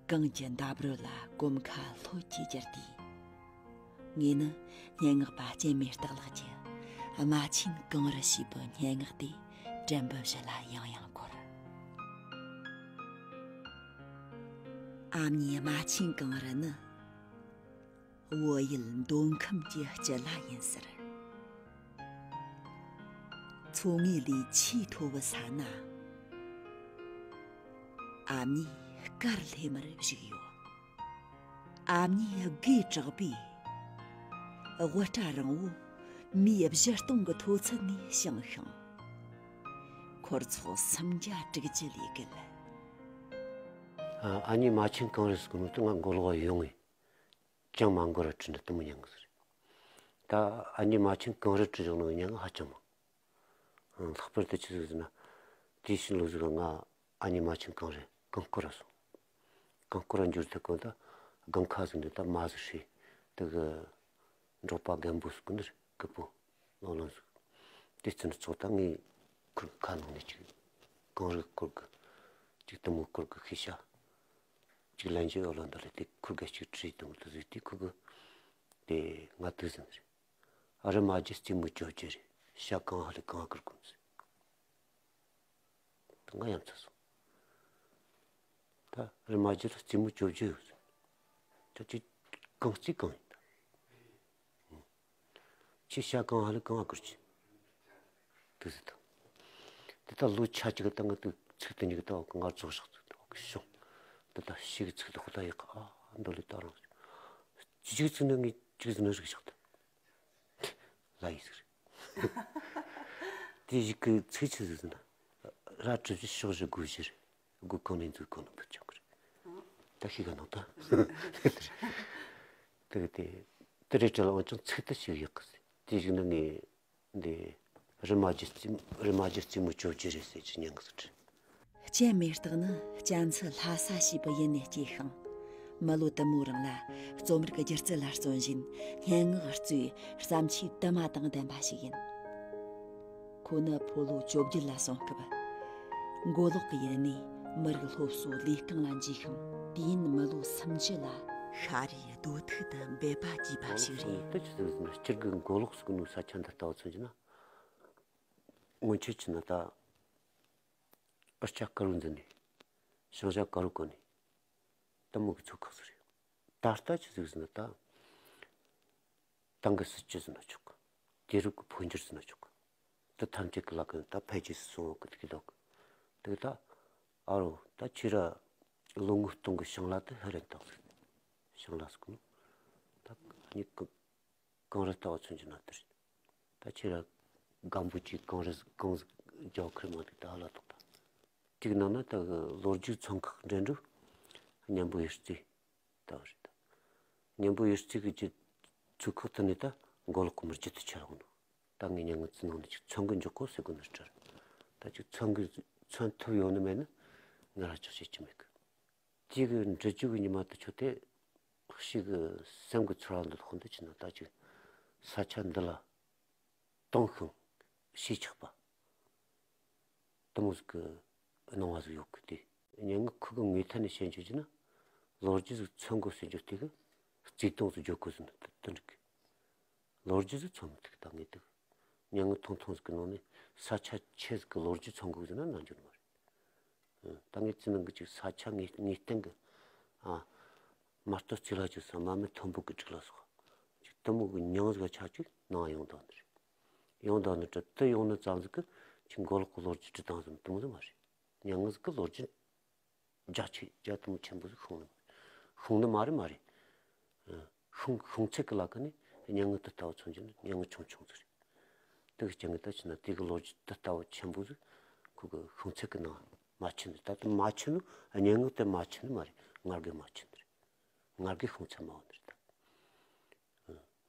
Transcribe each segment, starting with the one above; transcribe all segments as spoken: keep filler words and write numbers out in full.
གངས་ཀྱི་འདབས་རོལ་ལ་གོམ་ཁ་ལྷོད་ཀྱིས་བསྒྱུར་དུས། ངས་ནི་སྙན་ངག་པ་སྤྱན་མེད་སྟག་ལགས་ཀྱི་རྨ་ཆེན་གངས་རི་ཞེས་པའི་སྙན་ངག་དེ་དྲན་པའི་གཞི་ལ་ཡང་ཡང་འཁོར། ཨ་མྱེས་རྨ་ཆེན་གངས་རི་ནི། བོད་ཡུལ་མདོ་ཁམས་ཀྱི་སྤྱི་བླ་ཡིན་ཟེར། མཚོ་ངོས་ལས་ཆེས་མཐོ་བའི་ས་ན། ཨ་མྱེས་དཀར་ལྷས་མར་བཞུགས་ཡོད། ཨ་མྱེས་དགེ་དྲག་པས། དབུ་སྐྲ་རིང་བོ་མིའི་བཞི་སྟོང་གི་མཐོ་ཚད་ནས་བྱུང་ཞིང་། འཁོར་ཚོགས་སུམ་བརྒྱ་དྲུག་ཅུ་ལས་བརྒལ། ཨ་མྱེས་རྨ་ཆེན་གངས་རི་ཟེར་གོ་ནོ་དེ་ང་མགོ་ལོག་ཡོང་ངས། ཅང་མ་འགོར་བར་བྲིས་ནས་དེ་མོ་ཉན་གི་ཟེར། ད་ཨ་མྱེས་རྨ་ཆེན་གངས་རི་བྲིས་བཞག་ནོ་ཉན་གི་ཧ་ཅང་མང་། ལྷག་པར་དུ་ཆི་ཟིག་ཟེར་ན། དེའི་ཕྱི་ལོ་ཟིག་ལ་ང་ཨ་མྱེས་རྨ་ཆེན་གངས་རི་གངས་སྐོར་ར་སོང་། གངས་སྐོར་ར་འབྱོར་དུས་གོ་ད་སྒང་ཁ་ཟིག་འདི་ད་མ་ཟིག་ཧྲིལ་དེ་གི་འབྲོག་པ་རྒན་པོ་ཟིག་གི་འདིར་སྐུ་པོ་ལོ་ལོན་ཟིག་དེ་ཚུན་ཚོགས་ད་ངའི་ཁུར་ཁ་ནང་ནས་ཅིག་གངས་རི་སྐོར་གི་ཅིག་དེ་མོ་སྐོར་གི་ཤེས་བྱ། གཅིག་ལན་གཅིག་ཨོ་ལ་འདི་ལ་དེ་ཁུར་ག་གཅིག་བྲིས་དང་དུ་ཟིག་དེ་ཁུར་གི་དེ་ང་དུ་ཟིན་རེད། ཨ་རི་མ་ཇི་རྩེ་མོ་བཅོ་བརྒྱད་རེད། ཤ་གང་ཧ་ལས་གང་ཨ་ཀིར་གོམས་ཟིན། ད་ང་ཡང་ཚ་སོང་། ད་རི་མ་ཇི་ལ་རྩེ་མོ་བཅོ་བརྒྱད་ཡོད་ཟིན། ད་ཅི་གང་རྩེ་གང་ཡིན་ད། ཁྱེད་ཤ་གང་ཧ་ལས་གང་ཨ་ཀིར་གྱི། དེ་ཟེར་དང་། དེ་ལྟར་ལོ་ཆ་གཅིག་གི་སྟེང་གི་ཚིག་དེ་གཉིས་ཀྱི་ལྟ་བ་ང་རྫོགས་ཤག་ཚིག་ལྟ་བ་གི་བྱུང་། འདི་ལྟར་ཤིག་གི་ཚིག་ལ་ཧུ་ལྟ་ཡག་གི་ཨ་འདོད་ལས་ལྟ་རང་། གཅིག་ཚིག་ནི་ངས་གཅིག་ཟིན་ན་རིག་ཤག་ཏུ། ལ་ཡི་ཟིག་རེད། དེ་ཡིག་གི་ཚིག་ཆི་ཟིག་ཟིན་ན། ར་གྲུ་བཞི་ཕྱོགས་བཞི་སྒོ་བཞི་རེད། སྒོ་གང་ནས་འཛུལ་གང་ནས་འབུད་ཆོག་གི་རེད། ད་ཤིག་ག་ནང་ད། དེ་དེ་དེ་རེད་བྲལ་འོན་ཀྱང་ཚིག་ཏུ་ཞིག་ཡག་གི་ཟིན། དེ་ཞིག་ནི་ངས། འདི། རི་མ་ཇི་རྩེ། རི་མ་ཇི་རྩེ་མོ་བཅོ་བརྒྱད་རེད་ཟེར་གྱི་སྙན་ངག་ཟིག་བྲིས། སྤྱན་མེ་སྟག་ནི་སྤྱན་ཚེ་ལྷ་ས་ཞེས་པའི་ཡུལ་ནས་སྐྱེས་ཤིང་། མི་ལོ་དུ་མོའི་རིང་ལ་རྩོམ་རིག་སྒྱུ་རྩལ་ལ་བརྩོན་བཞིན་སྙན་ངག་གཙོས་བརྩམས་ཆོས་དུ་མ་དང་ལྡན་པ་ཞིག་ཡིན། ཁོ་ནི་ཕོ་ལོ་བཅོ་བརྒྱད་ལ་སོན་སྐབས། མགོ་ལོག་གི་ཡུལ་ནས་མི་རིགས་སློབ་གསོའི་ལས་རྐང་ལ་འཇུས་ཤིང་། དུས་ཡུན་མི་ལོ་སུམ་ཅུ་ལ་ཤ་རུས་རྡོ་ཐུག་ཏུ་འབད་པ་བགྱིས་པ་ཞིག་རེད། མགོ་ལོག་ཟེར་ན་སྤྱིར་གི་མགོ་ལོག་ཟེར་གི་ནོ་ས་ཆ་འདི་ལྟ་བུ་མཚོན་གྱི་ན། སྔོན་ཆད་ཀྱི་ན་ད། ཨར་ཆ་དཀར་བོ་འཛིན་ནས། ཞང་ཞ་དཀར་བོ་གོན་ནས། དེ་མོ་གི་ཚོ་ཁག་ཟིག་རེད། ད་ལྟ་ཆི་ཟིག་ཟེར་ན་ད། ཏང་གི་སྲིད་ཇུས་ཟེར་ན་ཆོག་གི། དུས་རབས་ཀྱི་འཕོ་འགྱུར་ཟེར་ན་ཆོག་གི། དེ་ཐམས་ཅད་ཀྱི་ལ་ཀ་ད་འཕེལ་རྒྱས་སུ་སོང་བ་གི་དེ་གི་ལོག་གི། དེ་གི་ད། ཨ་རོ་ད་ཁྱེད་ར་ལོ་ངོ་སྟོང་གི་ཞིང་ལ་དེ་ཧ་རན་ཏག་ཟིག་ཞིང་ལ་ཟིག་ནོ། ད་གཉིད་ཀི། གངས་རི་ལྟ་བུ་མཚོན་གྱི་ན་དེ་རེད། ད་ཁྱེད་ར་སྒམ་པོ་གཅིག་གངས་རི་གངས་རྒྱ་ཁུར་མ་འདུག་ད་ཧ་ལ་ཐོག་ད། གཅིག་ནང་ན་ད་ལོ་རྒྱུས་ཚོང་ཁག་འགྲན་བསྡུར་གཉན་པོ་གཡུ་རྩེ་ལྟ་བུ་རེད། གཉན་པོ་གཡུ་རྩེ་གི་རྒྱུ་ཚོ་ཁག་དེ་ནས་ད་མགོ་ལོག་གི་མི་རྒྱུ་དེ་ཆེ་རུ་འོང་ནོ། ད་ངས་སྙན་ངག་ཚིག་ནང་ནས་ཅིག་ཚོང་གི་འཇོག་གོ་ཟེར་གོ་ནི་སྤྲར། ད་ཅིག་ཚོང་གི་ཚོང་ཐུབ་ཡོང་ནི་མེད་ན་ང་ར་ཅག་བྱེད་ཀྱི་མེད་གི། དེ་གི་འབྲི་རྒྱུ་གི་ཉི་མ་དེ་ཆོ་དེ། ཞིག་གི་སེམས་ཀྱི་ཚོར་བ་འདི་ལྷག་འདི་ཕྱིན་ན་ད་ཅིག་ས་ཆ་འདི་ལ་དྭངས་ཤིང་ཞེན་ཆགས་པ། དེ་མོ་ཟིག་གི་སྣང་བ་ཟིག་ཡོད་གི་དེ། སྙན་ངག་ཁུ་གི་ངོས་ཐད་ནས་བཤད་རྒྱུ་ཅི་ན། ལོ་རྒྱུས་ཟིག་མཚོན་དགོས་ཟེར་རྒྱུ་དེ་གི་བརྩེ་དུང་ཟིག་བརྗོད་དགོས་ཟེར་ན་དེ་འགྲིག་གི། ལོ་རྒྱུས་ཟིག་མཚོན་མི་ཐུབ་ད་ངས་འདུག་སྙན་ངག་ཐུང་ཐུང་ཟིག་གི་ནང་ནས་ས་ཆ་ཆེ་ཟིག་གི་ལོ་རྒྱུས་མཚོན་དགོས་ཟེར་ན་ནང་འཇུག་མ་རེད། ད་ངས་ཚིག་ནང་གི་ཅིག་ས་ཆ་ངེས་ངེས་གཏན་གི། ཨ། མ་གཏོགས་རྩིས་ལ་ཅིག་ས་མ་མེད་མཐོན་པོ་གི་དྲུག་ལ་སོགས། ཅིག་གཏི་མུག་གི་མྱིང་ཟིག་ཆ་ཅིག་ནང་ཡོང་དང་ནི་རེད། ཡོང་དང་ནི་དྲ་དུ་ཡོང་ནི་ཙམ་ཟིག་གི་ཅིག་མགོ་ལོག་གི་ལོ་རྒྱུས་འབྲི་སྟངས་ཟིག་དེ་མོ་ཟིག་མ་རེད། མྱིང་ཟིག་གི་ལོ་རྒྱུས། རྒྱ་ཆེ་རྒྱ་དེ་མོ་ཆེན་པོ་ཟིག་ཤོང་ནི་མ་རེད། ཤོང་ནི་མ་རེད་མ་རེད། ཤོང་ཤོང་ཚད་ཀྱི་ལ་ཁ་ནས་སྙན་ངག་དེ་ལྟ་བུ་མཚོན་རྒྱུ་ནི་སྙན་ངག་ཆུང་ཆུང་ཟིག་རེད། དེ་གི་རྐྱེན་གྱིས་ད་ཕྱིན་ན་དེ་གི་ལོ་རྒྱུས་དེ་ལྟ་བུ་ཆེན་པོ་ཟིག་ཁོ་གི་ཤོང་ཚད་ཀྱི་ནང་མ་ཕྱིན་ནི། ད་དེ་མ་ཕྱིན་ནི་སྙན་ངག་དེ་མ་ཕྱིན་ནི་མ་རེད། ང་རྒྱལ་མ་ཕྱིན་ནི་རེད། ང་རྒྱལ་ཤོང་ཚད་མ་འོང་ནི་རེད་ད།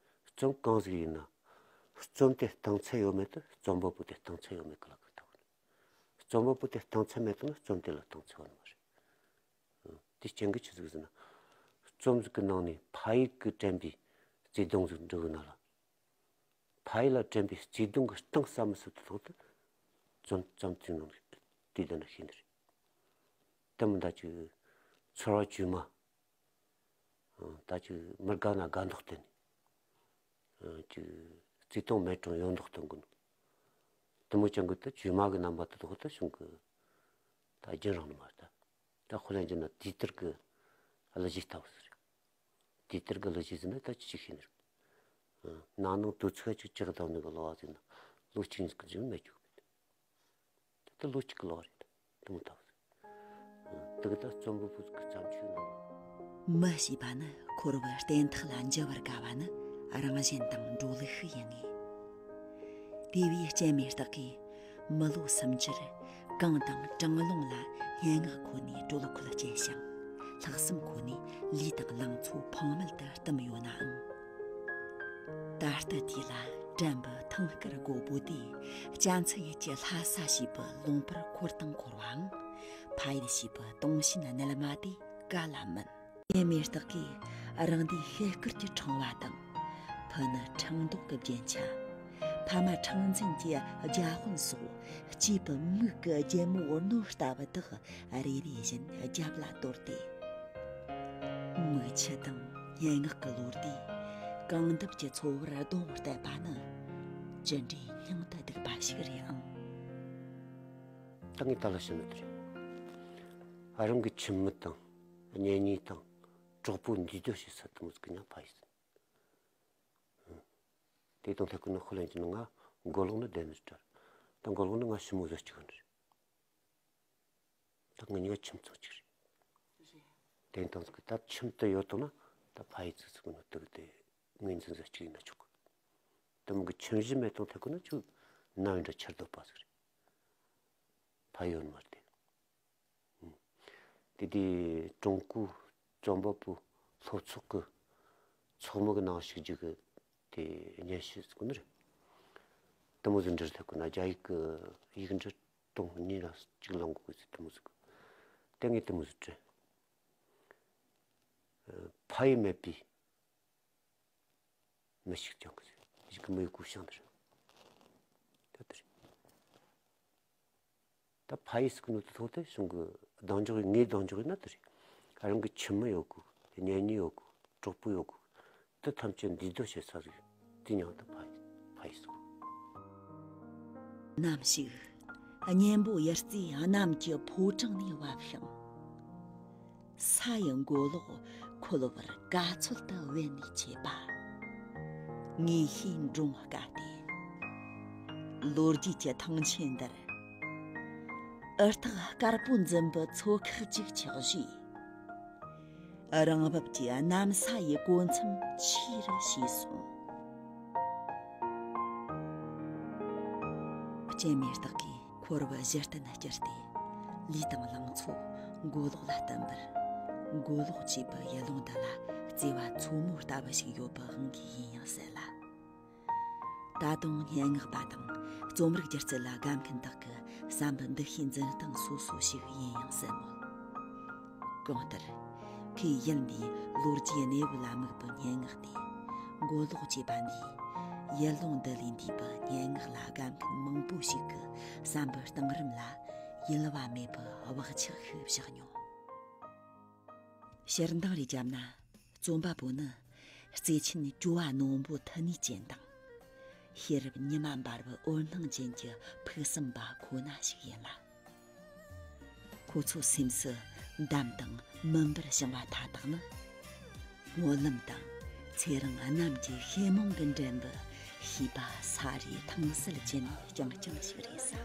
རྩོམ་གང་ཟིག་ཡིན་ན། རྩོམ་དེ་སྟེང་ཚད་ཡོད་མེད་དེ་རྩོམ་པ་པོ་དེ་སྟེང་ཚད་ཡོད་མེད་ཀྱི་ལ་ཁ་ལྟ་བུ་རེད། རྩོམ་པ་པོ་དེ་སྟེང་ཚད་མེད་དེ་ན་རྩོམ་དེ་ལ་སྟེང་ཚད་ཡོད་ནི་མ་རེད། དེ་རྐྱེན་གྱིས་ཆི་ཟིག་ཟེར་ན། རྩོམ་ཟིག་གི་ནང་ནས་ཕ་ཡུལ་གྱིས་དྲན་པའི་བརྩེ་དུང་ཟིག་འབྲི་གི་ན་ལ། ཕ་ཡུལ་ལ་དྲན་པའི་བརྩེ་དུང་གི་གཏིང་ཟབ་མི་ཟབ་ཏུ་ཐོག་ཏུ་རྩོམ་རྩོམ་ཚིག་ནང་དུ་དེ་ལྟ་ན་ཤེས་ནི་རེད། དེ་མི་འདྲ་ཅིག་ ཚོར་བ་བཅོས་མ། ད་ཅིག་མི་དགའ་ན་དགའ་མདོག་བསྟན་ནས། ཅིག་བརྩེ་དུང་མེད་རུང་ཡོད་མདོག་སྟོན་གི་འདུག་དེ་མོ་ཅན་གི་ད་བཅོས་མ་གི་རྣམ་པ་དེ་ཚོ་ད་བྱུང་གི། ད་རྒྱུན་རིང་ནི་མ་རེད་ད། ད་དཔེ་ལེན་རྒྱུ་ན་དུས་དེར་གི་གླུ་གཞས་ལྟ་བུ་ཟེར། དུས་དེར་གི་གླུ་གཞས་ཟེར་ན་ད་ཅི་ཞིག་ཤེས་ནི་རེད། ནང་ནང་དུས་ཚོད་ཅིག་ཅིག་བསྡད་ནི་གི་གླུ་བ་ཟེར་ན་ལོ་གཅིག་གཉིས་གི་རྒྱུན་མེད་རྒྱུ་གི་མེད། ད་ལྟ་ལོ་གཅིག་གི་གླུ་བ་རེད། དེ་མོ་ལྟ་བུ་ཟེར། དེ་གི་ད་རྩོམ་པ་པོ་གི་བརྩམས་ཆོས་ནང་། མི་ཞེས་པ་ནི་འཁོར་བའི་རྟེན་ཐག་ལ་འཇུ་བར་དཀའ་བ་ནི་རང་གཞན་དང་འགྲོ་ལུགས་ཤིག་ཡིན་ངེས། དེ་བས་སྤྱན་མེད་རྟགས་ཀྱིས་མི་ལོ་སུམ་ཅུར་གངས་དང་གྲང་རླུང་ལ་སྙན་ངག་ཁོ་ནས་དྲོད་ཁོལ་སྐྱེས་ཤིང་། ལྷག་བསམ་ཁོ་ནས་ལུས་དང་ལང་ཚོ་ཕངས་མེད་དུ་བསྟིམས་ཡོད་ནའང་། ད་ལྟ་དུས་ལ་དྲན་པའི་ཐང་དཀར་སྒོ་སྦོས་ཏེ། སྤྱན་ཚེ་ཡུལ་གྱི་ལྷ་ས་ཞེས་པའི་ལུང་པར་འཁོར་དང་འཁོར་བའང་། ཕ་ཡུལ་ཞེས་པའི་དུང་ཞེན་གནད་མ་དེ་ག་ལ་མིན། སྤྱན་མེད་རྟགས་ཀྱིས་རང་འདས་ཤེལ་དཀར་གྱི་ཕྲེང་བ་དང་། ཕུ་ནུ་ཕྲེང་རྡོག་གི་རྒྱན་ཆ། ཕ་མ་ཕྲེང་འཛིན་གྱི་རྒྱ་དཔོན་སོགས་སྐྱེས་པའི་མིག་གི་རྒྱལ་མོ་རྣོ་ལྟ་བུ་དག་རེ་རེ་བཞིན་རྒྱབ་ལ་དོར་ཏེ། མིག་ཆུ་དང་སྙན་ངག་གི་ལོ་ཟླའི་གངས་འདབས་ཀྱི་ཚོ་བར་གདོང་གཏད་པ་ནི་ཅི་འདྲའི་སྙིང་དུ་སྡུག་པ་ཞིག་རེད་ཨང་། ད་ངས་ད་ལ་བཤད་ནི་དེ་རེད། ཨ་རང་གི་ཁྱིམ་མི་དང་གཉེན་ཉེ་དང་གྲོགས་པོ་འདུས་སྡོད་བྱེད་ས་དེ་མོ་ཟིག་གི་མྱིང་ཕ་ཡུལ་ཟེར། དེ་དང་ཐད་ཀར་ནི་དཔེ་ལེན་རྒྱུ་ན་ང་མགོ་ལོག་ནས་བསྡད་ནི་རེད། ད་མགོ་ལོག་ནི་ང་ཞི་མོ་བཟོ་གཅིག་ཡིན་རེད། ད་ང་གཉིས་ཀ་ཁྱིམ་ཚང་གཅིག་རེད། དེ་དང་ཟིག་ད་ཁྱིམ་དུ་ཡོད་དང་ན་ད་ཕ་ཡུལ་ཚུགས་ཚུགས་ནི་དུག་དེ་ངོས་འཛིན་བཟོ་གཅིག་ཡིན་ན་ཆོག་གི། དེ་མོ་གི་ཁྱིམ་གཞི་མེད་དང་ཐད་ཀར་ནི་ཆུ་ནམ་ཡིན་འདྲ་ཆར་སྡོད་པ་ཟིག་རེད། ཕ་ཡུལ་མ་རེད་དེ། དེ་དུས་ཀྲུང་གོའི་རྩོམ་པ་པོའི་སློབ་ཚོགས་ཀྱི་ཚོགས་མི་གི་ནང་ཞུགས་རྒྱུ་གི་དེ་སྙན་ཞུ་ཟེར་གོ་ནི་རེད། དེ་མོ་ཟིག་འབྲི་སླེབས་གོ་ན་རྒྱ་ཡིག་གི་ཡིག་འབྲུ་དུང་གཉིས་ལ་གཅིག་བླང་དགོས་ཟེར། དེ་མོ་ཟིག་གི་དེ་ངས་དེ་མོ་ཟིག་བྲིས། ཕ་ཡུལ་མེད་པའི་མི་ཞིག་ཀྱང་གི་ཟེར། ཡིག་གི་མི་ཡི་གུ་བྱང་དེ་རེད། ད་དེ་རེད། ད་ཕ་ཡུལ་ཟེར་གི་ནོ་དེ་ཐོག་དེ་གཞུང་གི་གདེང་འཇོག་ཡིན། ངའི་གདེང་འཇོག་ཡིན་ན་དེ་རེད། རང་གི་ཁྱིམ་མི་ཡོད་གི། གཉེན་ཉེ་ཡོད་གི། གྲོགས་པོ་ཡོད་གི། དེ་ཐམས་ཅད་འདུས་སྡོད་བྱེད་ས་ཟིག་དེ་མྱིང་དེ་ཕ་ཡུལ། ཕ་ཡུལ་ཟེར་གི། ནམ་ཞིག་གཉེན་པོ་ཡུལ་རྩེ་གནམ་གྱི་ཕོ་བྲང་ནས་བབས་ཤིང་། ས་ཡི་མགོ་ལོག་འཁོལ་བར་དཀའ་ཚོད་དུ་བེད་ནས་ཆས་པ། ངེས་ཤེས་འདྲོངས་དཀའ་སྟེ། ལོ་རྒྱུས་ཀྱི་ཐང་ཆེན་འདིར། འུར་ཐག་དཀར་པོ་འཛིན་པའི་ཚོ་ཁག་ཅིག་ཆགས་རྗེས། རང་བབས་ཀྱི་གནམ་ས་ཡི་གོ་མཚམས་ཆེ་རུ་ཕྱེས་སོང་། སྤྱན་མེད་རྟགས་ཀྱིས་འཁོར་བ་གཞི་རྟེན་བསྐྱུར་ཏེ། ལུས་དང་ལང་ཚོ་མགོ་ལོག་ལ་བསྟིམ་པར། མགོ་ལོག་ཅེས་པའི་ཡུལ་ལུང་འདི་ལ་བརྩེ་བ་མཚོ་མོ་ལྟ་བུ་ཞིག་ཡོད་པའི་དབང་གིས་ཡིན་ཡང་སྲིད་ལ། ད་དུང་སྙན་ངག་པ་དང་རྩོམ་རིག་སྒྱུ་རྩལ་ལ་དགའ་མཁན་དག་གི་བསམ་པའི་འདུ་ཤེས་འཛིན་སྟངས་སོ་སོ་ཞིག་ཡིན་ཡང་སྲིད་མོད། གང་ལྟར། ཁོས་ཡུལ་འདིའི་ལོ་རྒྱུས་གནས་བབ་ལ་དམིགས་པའི་སྙན་ངག་དེ། མགོ་ལོག་ཅེས་པ་འདིས་ཡུལ་ལུང་འདི་ལས་འདས་པའི་སྙན་ངག་ལ་དགའ་མཁན་མང་པོ་ཞིག་གི་བསམ་པའི་གཏིང་རིམ་ལ་ཡུལ་བ་མེད་པའི་བག་ཆགས་ཤིག་བཞག་མྱོང་། ཕྱིར་འདང་རེ་བརྒྱབ་ན། རྩོམ་པ་པོ་ནི་བརྩེ་ཆེན་ཇོ་བོ་ནོར་བུ་མཐུ་ནུས་ཅན་དང་། ཤེས་རབ་ཉི་མ་འབར་བའི་འོད་སྣང་ཅན་གྱི་ཕུགས་བསམ་པ་ཁོ་ན་ཞིག་ཡིན་ལ། ཁོ་ཚོའི་སེམས་སུ་འདམ་དང་མུན་པར་བྱུང་བ་མཐའ་དག་ནི། སྨོན་ལམ་དང་ཚེ་རིང་གནམ་གྱི་ཤེས་རྨོངས་ཀྱི་འགྲན་པའི་ཤེས་པ་ས་རུའི་ཐང་གསལ་ཅན་རྐྱང་རྐྱང་ཞིག་རེད་བསམ།